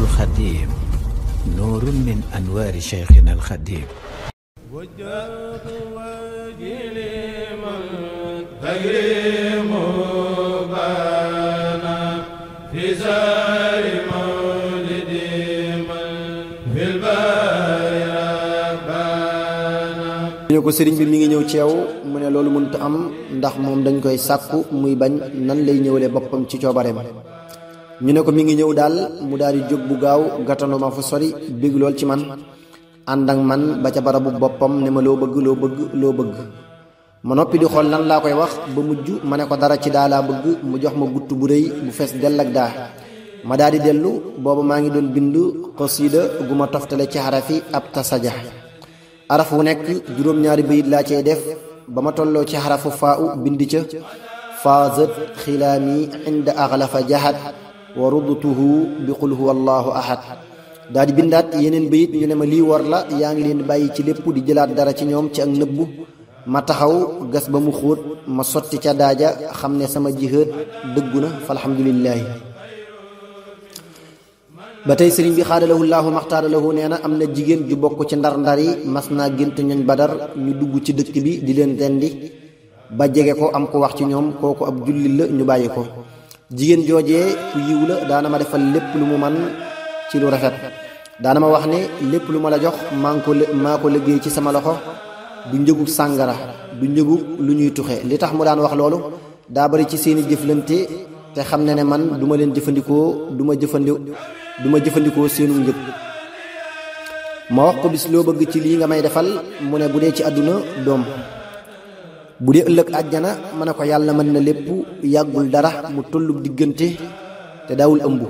الخديم نور من أنوار شيخنا الخديم وجهت وجهي لمن تكريم بانا في سار مولد من في البايا بانا ñu ko sëriñ bi mi ngi ñëw ci yow mu ne loolu mënut am ndax moom dañ koy sàkku muy bañ nan lay ñëwale boppam ci coobareem ñu ne ko mi ngi ñëw daal mu daal di jóg bu gaaw gàttandu ma fu sori bég lool ci man ànd ak man ba ca barabu boppam ne ma loo bëgg ma noppi di xool lan laa koy wax ba mujj ma ne ko dara ci daa laa bëgg mu jox ma gutt bu rëy bu fees dell ak daa ma daal di dellu booba maa ngi doon bind xasida gu ma toftale ci xarafi ab tasaja araf wu nekk juróom-ñaari bayit laa cey def ba ma tolloo ci xarafu faa u bind ca faazat xilaami inda axlafa jahad wa rudtuhu bi qul huwa allahu ahad daal di bindaat yeneen bayit ñu ne ma lii war la yaa ngi leen di bàyyi ci lépp di jëlaat dara ci ñoom ci ak nëbbu ma taxaw gas ba mu xóot ma sotti ca daaja xam ne sama jihaad dëggu na fa alhamdulillaahi ba tey sëriñ bi xaadalahu llaahu maxtaaralahu nee na am na jigéen ju bokk ci ndar-ndar yi mas naa gént ñoñ badar ñu dugg ci dëkk bi di leen rendi ba jege ko am ko wax ci ñoom kooku ab jullit la ñu bàyyi ko jigéen joojee ku yiw la daana ma defal lépp lu mu man ci lu rafet daana ma wax ne lépp lu ma la jox maa ko liggéey ci sama loxo du njëgu sàngara du njëgu lu ñuy tuxe li tax mu daan wax loolu daa bari ci seeni jëflante te xam ne man du ma leen jëfandikoo du ma jëfandikoo seenu njëg ma wax ko bis loo bëgg ci lii nga may defal mu ne bu dee ci àdduna doom bu dee ëllëg àjjana ma ne ko yàlla mën na lépp yàggul dara mu tollub diggante te daawul ëmb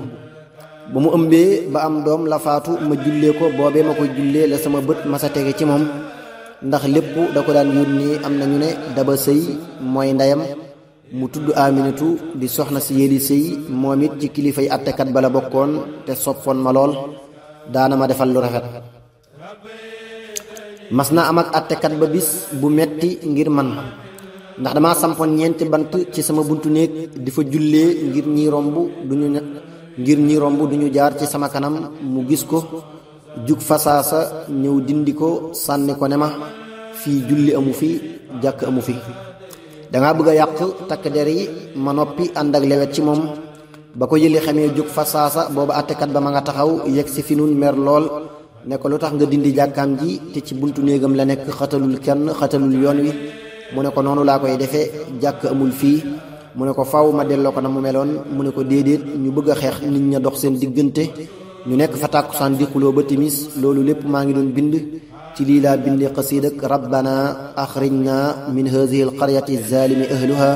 ba mu ëmbee ba am doom la faatu ma jullee ko boobee ma koy jullee la sama bët ma sa tege ci moom ndax lépp da ko daan yónnee am na ñu ne daba sëy mooy ndeyam mu tudd Aminatu di soxna si yéeli sëy moom it ci kilifay attekat ba la bokkoon te soppoon ma lool daana ma defal lu rafet mas naa am ak attekat ba bis bu metti ngir man ndax damaa sampoon ñeenti bant ci sama buntu néeg di fa jullee ngir ñi romb duñu jaar ci sama kanam mu gis ko jug fasaasa ñëw dindi ko sànni ko ne ma fii julli amu fi jàkk amu fi dangaa bëgg a yàq takk der yi ma noppi ànd ak lewet ci moom ba ko yëli xamee jug fasaasa booba attekat ba ma nga taxaw yegg si fi nun mer lool ne ko lu tax nga dindi jàkkaam ji te ci buntu néegam la nekk xatalul kenn xatalul yoon wi mu ne ko noonu laa koy defee jàkk amul fii mu ne ko faw ma delloo ko na mu meloon mu ne ko déedéet ñu bëgg a xeex nit ña dox seen diggante ñu nekk fa tàkkusaan di xuloo ba timis loolu lépp maa ngi doon bind ci lii laa bindi qasiidak rabbana axrijna min haadihi alqaryati zaalimi ahluha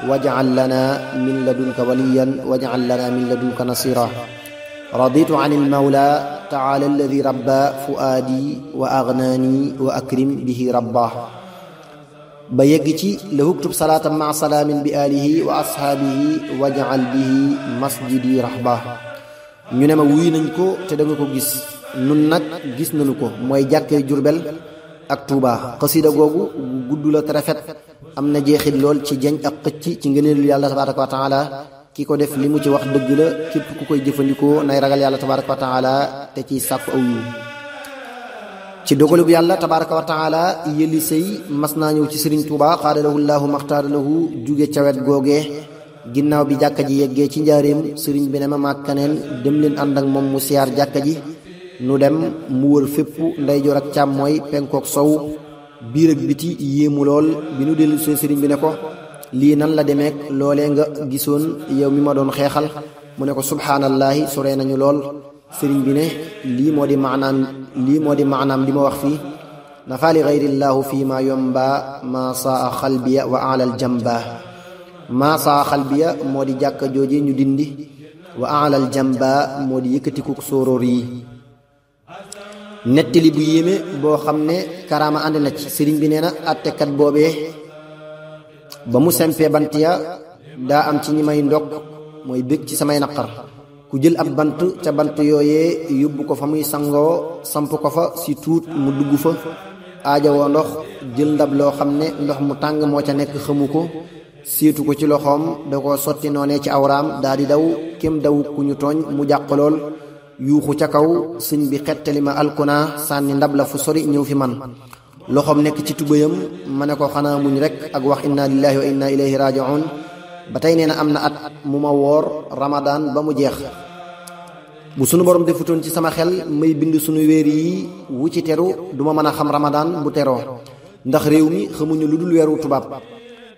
waj'al lana min ladunka waliyan waj'al lana min ladunka nasira raditu an almawla taala alladi rabba fuaadi wa agnaani wa akrim bihi rabba ba yegg ci la huktub salaatan maa salaamin bi alihi wa ashaabihi waj'al bihi masjidi rahba ñu ne ma wuy nañ ko te da nga ko gis nun nag gis nañu ko mooy jàkkee Jurbel ak Tuuba xasida googu gudd la te rafet am na jeexit lool ci jeñ ak xëcc ci ngëneelu yàlla tabaraka wa taala ki ko def li mu ci wax dëgg la képp ku koy jëfandikoo nay ragal yàlla tabaraka wa taala te ciy sàkku aw yiw ci dogalub yàlla tabaraka wa taala yëli sëy mas naa ñëw ci Sëriñ Tuuba xaadalahu llaahu maxtaaralahu jóge ca wet googee ginnaaw bi jàkka ji yeggee ci njaareem sëriñ bi ne ma màkkaneen dem leen ànd ak moom mu siyaar jàkka ji nu dem mu wër fépp ndeyjoor ak càmmooy penkook sow biir ak biti yéemu lool bi nu dellu see sëriñ bi ne ko lii nan la demeek loolee nga gisoon yow mi ma doon xeexal mu ne ko subhaanallaahi sore nañu lool sëriñ bi ne lii moo di maanaam li ma wax fii nafa li gayrillaahu fii ma yomba ma saa xalbiya wa alal jamba ma saa xalbiya moo di jàkka jooje ñu dindi wa alal jamba moo di yëkkatikuk sóoróor yi nettali bu yéeme boo xam ne karaama ànd na ci sëriñ bi nee na attekat boobee ba mu sempee bant ya daa am ci ñi may ndokk mooy bég ci samay naqar ku jël ab bant ca bant yooyee yóbbu ko fa muy sangoo samp ko fa si tuut mu dugg fa aajawoo ndox jël ndab loo xam ne ndox mu tàng moo ca nekk xamu ko siitu ko ci loxoom da ko sotti noonee ci awraam daa di daw kem daw ku ñu tooñ mu jàq lool yuuxu ca kaw sëñ bi xettali ma alkuna sànni ndab la fu sori ñëw fi man loxoom nekk ci tubéyam ma ne ko xanaa muñ rek ak wax inna lillahi wa inna ilayhi raji'un ba tey nee na am na at mu ma woor ramadaan ba mu jeex bu sunu borom defutoon ci sama xel may bind sunu weer yi wu ci teru duma mën a xam ramadaan bu teroo ndax réew mi xamuñu lu dul weeru tubaab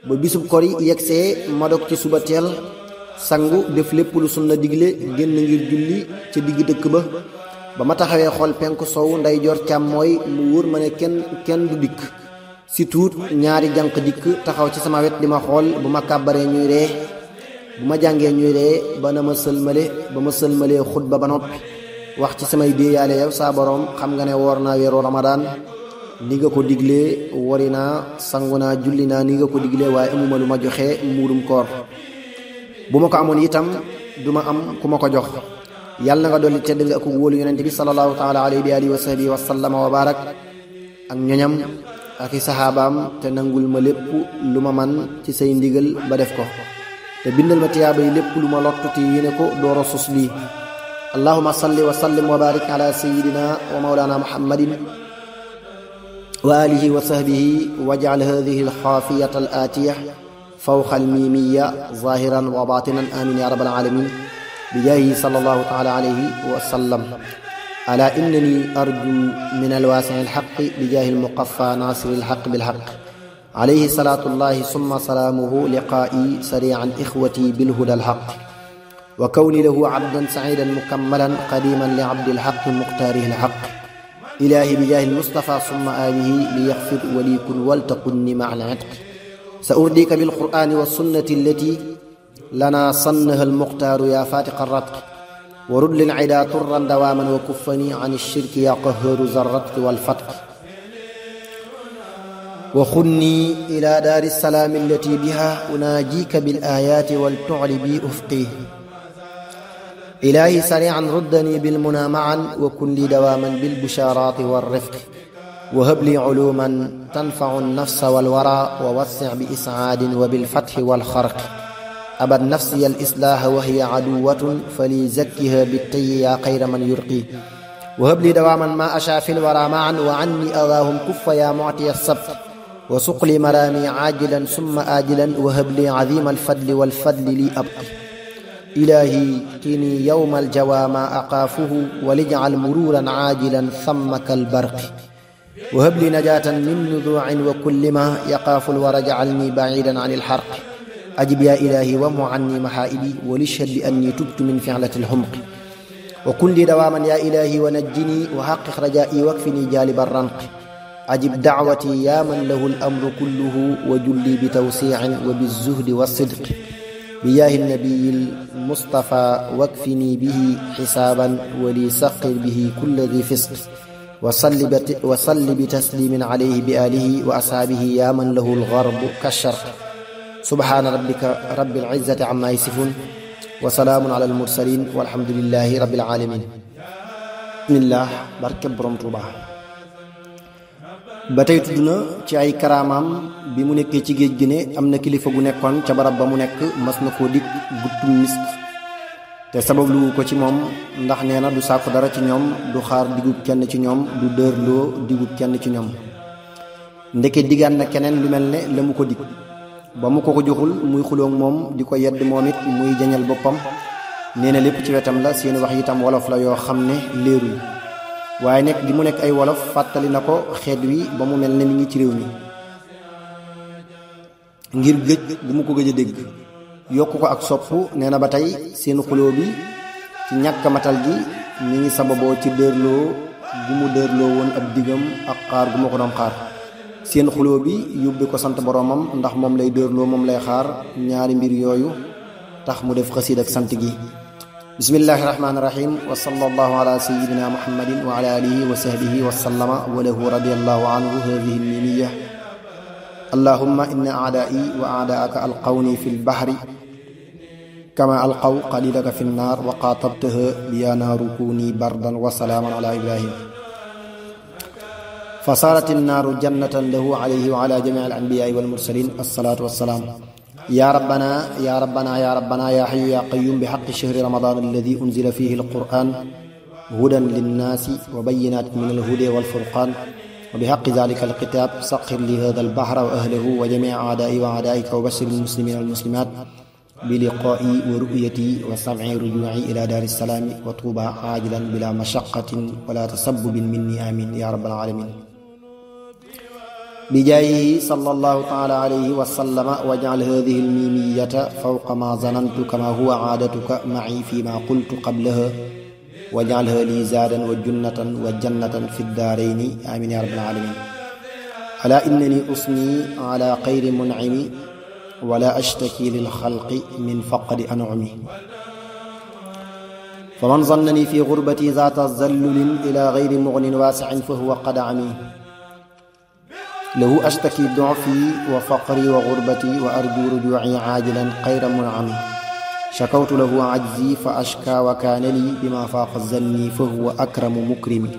ba bisub kori yegsee ma dog ci suba teel sangu def lépp lu sunna digle génn ngir julli ca digg dëkk ba ma taxawee xool penku sow ndeyjoor càmmooy mu wóor ma ne kenn du dikk si tuut ñaari jànq dikk taxaw ci sama wet di ma xool bu ma kàbbaree ñuy ree bu ma jàngee ñuy ree ba ma sëlmalee xutba ba noppi wax ci samay déeyaale yow saa boroom xam nga ne woor naa weeru ramadaan ni nga ko diglee wori naa sangu naa julli naa ni nga ko diglee waaye amuma lu ma joxe muurum koor bu ma ko amoon itam duma am ku ma ko jox yàlla na nga dolli tedd nga ak wóolu yonente bi sallallahu taala alayhi bi alihi wa sahbihi wa sallama wa barak ak ñoñam ak i saxaabaam te nangul ma lépp lu ma man ci say ndigal ba def ko te bindal ma tiyaaba yi lépp lu ma lottuti yéene ko doora sus lii allahuma salli wa sallim wa barik ala sayidina wa maulana muhammadin wa alihi wa sahbihi waj'al hadhihi alxaafiyata al aatiya fawqa almiimiya zahiran wa batinan amin ya rabbal alamin bijaahi sallallahu taala alayhi wa sallam ala innani arju min alwaasi alxaqi bijaahi almuqaffa nasiri alxaq bilxaq alayhi salaatullahi summa salaamuhu liqaa'i sariican ixwati bilhuda alxaq wa kawni lahu abdan saciidan mukammalan qadiman li abdi alxaqi muxtaarihi alxaq ilaahi bijaahi almustafa summa aalihi liyaxfir walikun waltaqunni maca alcitq sa urdika bilqur'aani wassunnati allati lana sannaha almuxtaaru yaa faatiqa ratq wa rud lilcidaa turran dawaaman wa kuffani can alshirki yaa qahhaaru zarratqi walfatq wa xunni ila daari salaami allati biha unaajiika bilaayaati waltucli bi ufqi ilaahi sariican ruddani bilmunaa macan wa kun li dawaaman bilbushaaraati walrifqi wa hab li culuuman tanfacu annafsa walwaraa wa wassic bi iscaadin wa bilfatxi walxarqi abad nafsiya alislaaha wa hiya caduwatun fali zakkiha bittayyi yaa xayra man yurqi wa hab li dawaaman maa ashaa fi lwaraa macan wa canni adaahum kuffa yaa muctiya sabt wa suqli maraami caajilan summa aajilan wa hab li caziima alfadli walfadli li abqi ilaahi qini yawma aljawaa maa aqaafuhu walijcal muruuran caajilan thamma kalbarqi wa hab li najaatan min nuduucin wa kulli maa yaqaafu lwara jacalni baciidan can ilxarqi ajib yaa ilaahi wamhu canni maxaa'ibi walishhad bi anni tubtu min ficlati alxumqi wa kun li dawaaman yaa ilaahi wa najjini wa xaqiq rajaa'i wakfini jaaliba ranqi ajib dacwati yaa man lahu alamru kulluhu wa julli bi tawsiicin wa bizuhdi wassidqi bijaahi nabiyi almustafa wakfini bihi xisaaban wa li saqir bihi kulla di fisq wa salli bi tasliimin calayhi bi aalihi wa ashaabihi yaa man lahu algarbu kasharq subhaana rabbika rabbil izzati ammaa yasifuun wa salaamun ala almursaliin walhamdulillahi rabbil aalamiin bismillah barke borom Tuuba ba tey tudd na ci ay karaamaam bi mu nekkee ci géej gi ne am na kilifa gu nekkoon ca barab ba mu nekk mas na koo dig guttum misk te sabab lu ko ci moom ndax nee na du sàkku dara ci ñoom du xaar digub kenn ci ñoom du dërloo digub kenn ci ñoom ndeke digaan na keneen lu mel ne la mu ko dig ba mu ko joxul muy xuloog moom di ko yedd moom it muy jañal boppam nee na lépp ci wetam la seeni wax itam wolof la yoo xam ne léerul waaye nekk gi mu nekk ay wolof fàttali na ko xeet wi ba mu mel ne mi ngi ci réew mi ngir gëj bu mu ko gëj a dégg yokku ko ak sopp nee na ba tey seen xuloo bi ci ñàkk matal gi ñi ngi sababoo ci dërloo gu mu dërloo woon ab digam ak xaar gu ma ko doon xaar seen xuloo bi yóbbe ko sant boroomam ndax moom lay dërloo moom lay xaar ñaari mbir yooyu tax mu def xasiid ak sant gi bismillahi rahmaani rahim wa sallallahu ala sayyidina muhammadin wa ala alihi wa sahbihi wa sallama wa lahu radiyallahu anhu hadhihi almimiya allahumma inna a'da'i wa a'da'aka alqawni fi lbahri kama alqaw qalilaka fi nnaar wa qatabtaha biya naaru kuni bardan wa salaaman ala ibrahim fa saarat innaaru jannatan lahu alayhi wa ala jami'i al-anbiya'i wal mursalin assalaatu wassalaam ya rabbana ya rabbana ya rabbana ya hayyu ya qayyum bi haqqi shahri ramadan alladhi unzila fihi alquran hudan linnaasi wa bayyinatin min alhuda walfurqaan wa bihaqqi dhalika alkitab sakhir li hadha albahra wa ahlahu wa jami'a a'da'i wa a'da'ika wa bashir almuslimina walmuslimat biliqaa'i wa ru'yati wa sam'i ruju'i ila daari salaami wa tuuba aajilan bila mashaqqatin wala tasabbubin minni amin ya rabbal alamin bijaayihi sallallahu ta'ala alayhi wa sallama waj'al hadhihi almimiyata fawqa ma zanantu kama huwa aadatuka ma'i fi ma qultu qablaha waj'alha li zaadan wa junnatan wa jannatan fi ddaarayni amin ya rabbal alamin ala innani usni ala khayri mun'imi wala ashtaki lil xalqi min faqdi an'umi faman zannani fi gurbati zaata zallulin ila gayri mugnin waasi'in fa huwa qad ami lahu ashtaki du'fi wa faqri wa gurbati wa arju ruju'i aajilan xayra mun'ami shakawtu lahu ajzi fa ashka wa kaana li bima faaqa zanni fa huwa akramu mukrimi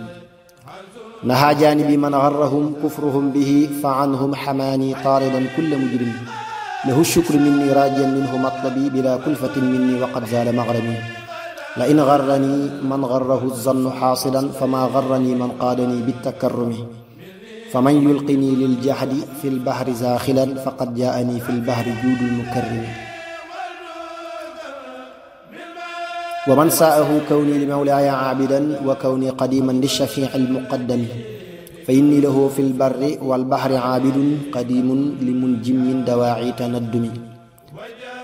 nahaa jaanibi man garrahum kufruhum bihi fa anhum hamaani taaridan kulla mujrim lahu shukru minni raajiyan minhu matlabi bila kulfatin minni wa qad zaala maghrami la in garrani man garrahu zannu xaasilan fama garrani man qaadani bittakarrumi faman yulqini lil jahdi fi lbahri zaaxilan faqad jaani fi lbahri juudul mukarrimi wa man saahu kawni li mawlaaya aabidan wa kawni qadiman lishafii almuqaddami fa inni lahu fi lbarri walbahri aabidun qadimun li munjim min dawaaci tanaddumi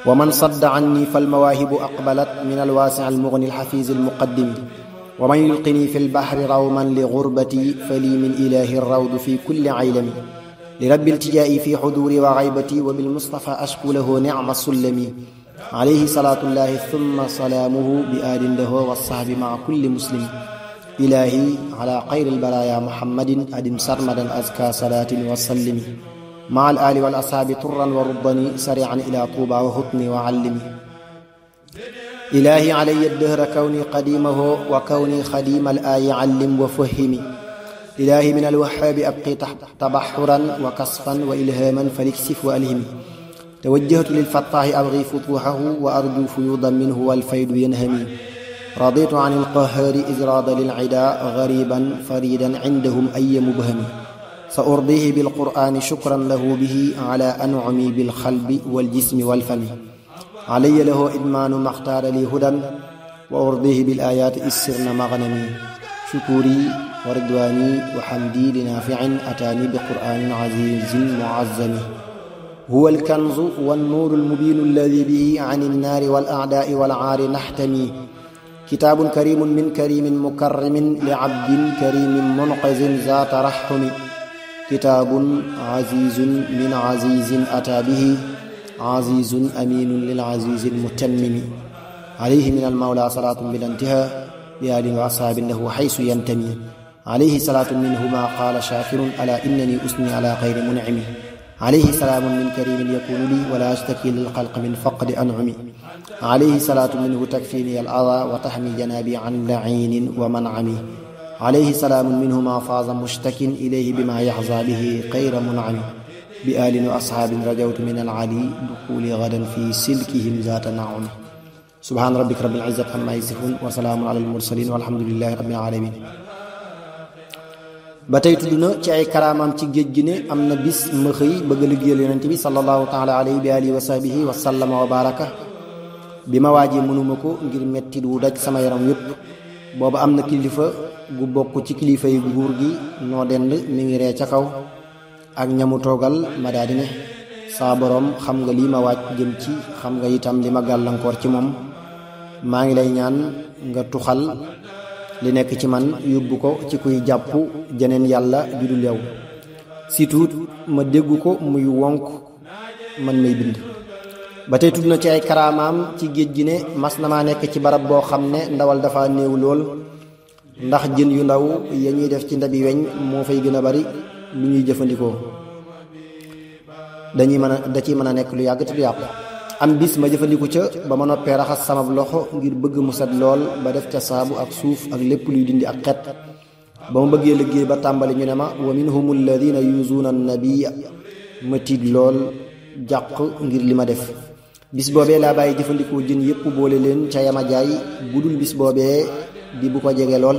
wa man sadda anni falmawaahibu aqbalat min alwaasi almugni alxafizi almuqaddimi wa man yulqini fi lbahri rawman li gurbati fali min ilahi rawdu fi kulli aylami li rabbi iltijaa'i fi xuduri wa gaybati wa bilmustafa ashku lahu nicma sullami alayhi salaatullahi thumma salaamuhu bi aalin lahu wa sahbi maa kulli muslim ilaahi ala xayri albaraaya muhammadin adim sarmadan azka salaatin wa sallimi maa al aali wal ashaabi turran wa ruddani sari'an ila tuuba wa xutni wa allimi ilaahi alayya dahra kawni qadimahu wa kawni xadima al aayi allim wa fahimi ilaahi min alwahaabi abqi tabaxuran wa kasfan wa ilhaaman faliksif wa alhimi tawajjahtu lilfattaahi abgi futuuhahu wa arju fuyuudan minhu walfaydu yanhami raditu an alqahaari izraada lilcidaa gariban faridan cindahum aya mubhami sa urdihi bilqur'aani shukran lahu bihi ala ancumi bilxalbi waljismi walfami alayya lahu idmaanu maxtaara li hudan wa urdihi bilayaati issirna magnami shukuri wa ridwaani wa xamdi linaaficin ataani biqur'aanin azizin muazzami huwa alkanzu wannuuru almubiinu alladi bihi an annaari walacdaai walcaari naxtami kitaabun karimun min karimin mukarrimin li abdin karimin munqizin za taraxumi kitaabun azizun min azizin ataa bihi azizun aminun lil azizil mutammimi alayhi min almawla salaatun bila intihaa bi aalin wa ashaabin lahu xaysu yantami alayhi salaatun minhuma qaala shaakirun ala innani usni ala xayri muncimi alayhi salaamun min karimin yakunu li wala ashtaki lil xalqi min faqdi ancumi alayhi salaatu minhu takfini al adaa wa taxmi janaabi an laciinin wa mancami alayhi salaamun minhu ma faaza mushtakin ilayhi bima yaxza bihi xayra muncami bi aalin wa asxaabin rajawtu min alcali duxuli gadan fi silkihim zaata nacumi subhaana rabbika rabbil izzati amma yasifun wa salaamun ala almursalin walhamdulillahi rabbil alamin ba tey tudd na ci ay karaamaam ci géej gi ne am na bis ma xëy bëgg a liggéeyal yonent bi sallallahu taala alayhi bi alihi wa sahbihi wa sallama wa baraka bi ma waajee mënuma ko ngir mettit wu daj sama yaram yépp booba am na kilifa gu bokk ci kilifa yi nguur gi noo dend mi ngi ree ca kaw ak ñamu toogal ma daa di ne saa boroom xam nga lii ma waaj jëm ci xam nga itam li ma gàllankoor ci moom maa ngi lay ñaan nga tuxal li nekk ci man yóbbu ko ci kuy jàpp jeneen yàlla judul yow surtout ma déggu ko muy wonk man may bind ba tey tudd na ci ay karaamaam ci géej gi ne mas na maa nekk ci barab boo xam ne ndawal dafa néew lool ndax jën yu ndaw ya ñuy def ci ndabi weñ moo fay gën a bari lu ñuy jëfandikoo da ciy mën a nekk lu yàgg te du yàqu am bis ma jëfandiku ca ba ma noppee raxas sama loxo ngir bëgg mu set lool ba def ca saabu ak suuf ak lépp luy dindi ak xet ba ma bëggee liggéey ba tàmbali ñu ne ma wa minhum alladina yuzuuna annabiya ma tiit lool jàq ngir li ma def bis boobee laa bàyyi jëfandikoo jën yépp boole leen ca yama jaay bu dul bis boobee di bu ko jege lool